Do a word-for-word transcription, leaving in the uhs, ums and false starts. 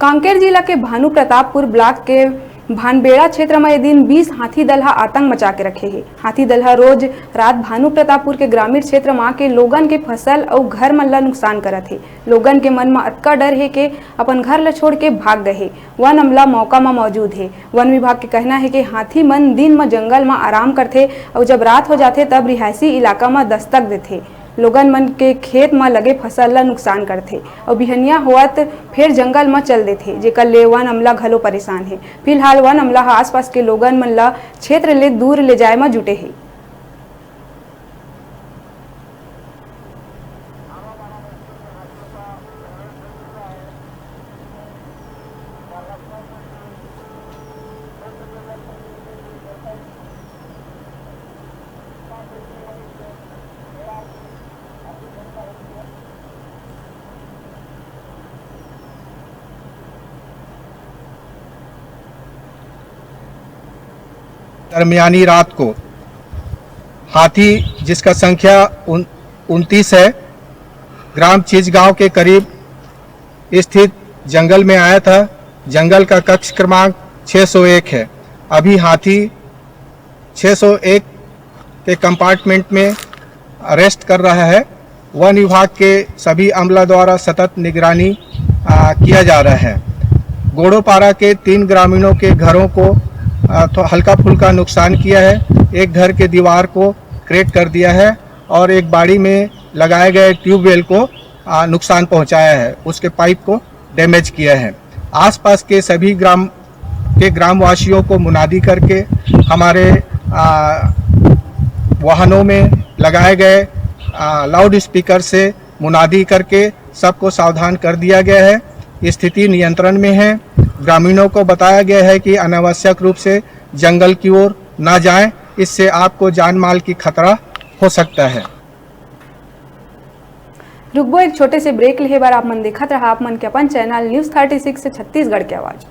कांकेर जिला के भानु प्रतापपुर ब्लॉक के भानबेड़ा क्षेत्र म ए दिन बीस हाथी दल ह आतंक मचा के रखे हे। हाथी दल ह रोज रात भानु प्रतापपुर के ग्रामीण क्षेत्र म के लोगन के फसल अउ घर मन ल नुकसान करत हे। लोगन के मन म अतका डर हे के अपन घर ल छोड़ के भाग गए हे। वन अमला मौका म मौजूद हे। वन विभाग के कहना हे कि हाथी मन दिन म जंगल म आराम करथे अउ जब रात हो जाथे तब रिहायशी इलाका म दस्तक देथे। लोगन मन के खेत म लगे फसल ल नुकसान करथे अउ बिहनिया होवत फेर जंगल म चल देथे, जेकर ले वन अमला घलो परेशान हे। फिलहाल वन अमला ह आसपास के लोगन मन ल क्षेत्र ले दूर ले जाय म जुटे हे। दरमियानी रात को हाथी, जिसका संख्या उन-, उनतीस है, ग्राम चिचगांव के करीब स्थित जंगल में आया था। जंगल का कक्ष क्रमांक छह सौ एक है। अभी हाथी छह सौ एक के कंपार्टमेंट में रेस्ट कर रहा है। वन विभाग के सभी अमला द्वारा सतत निगरानी, आ, किया जा रहा है। गोड़ोपारा के तीन ग्रामीणों के घरों को, आ, थो-, हल्का फुल्का नुकसान किया है। एक घर के दीवार को क्रैक कर दिया है और एक बाड़ी में लगाए गए ट्यूबवेल को, आ, नुकसान पहुंचाया है, उसके पाइप को डैमेज किया है। आसपास के सभी ग्राम के ग्रामवासियों को मुनादी करके हमारे, आ, वाहनों में लगाए गए, आ, लाउड स्पीकर से मुनादी करके सबको सावधान कर दिया गया है। स्थिति नियंत्रण में है। ग्रामीणों को बताया गया है कि अनावश्यक रूप से जंगल की ओर ना जाएं, इससे आपको जान माल की खतरा हो सकता है। रुकबो एक छोटे से ब्रेक लेहे बर। आप मन देखत रहा आप मन के अपन channel news thirty six Chhattisgarh के आवाज़।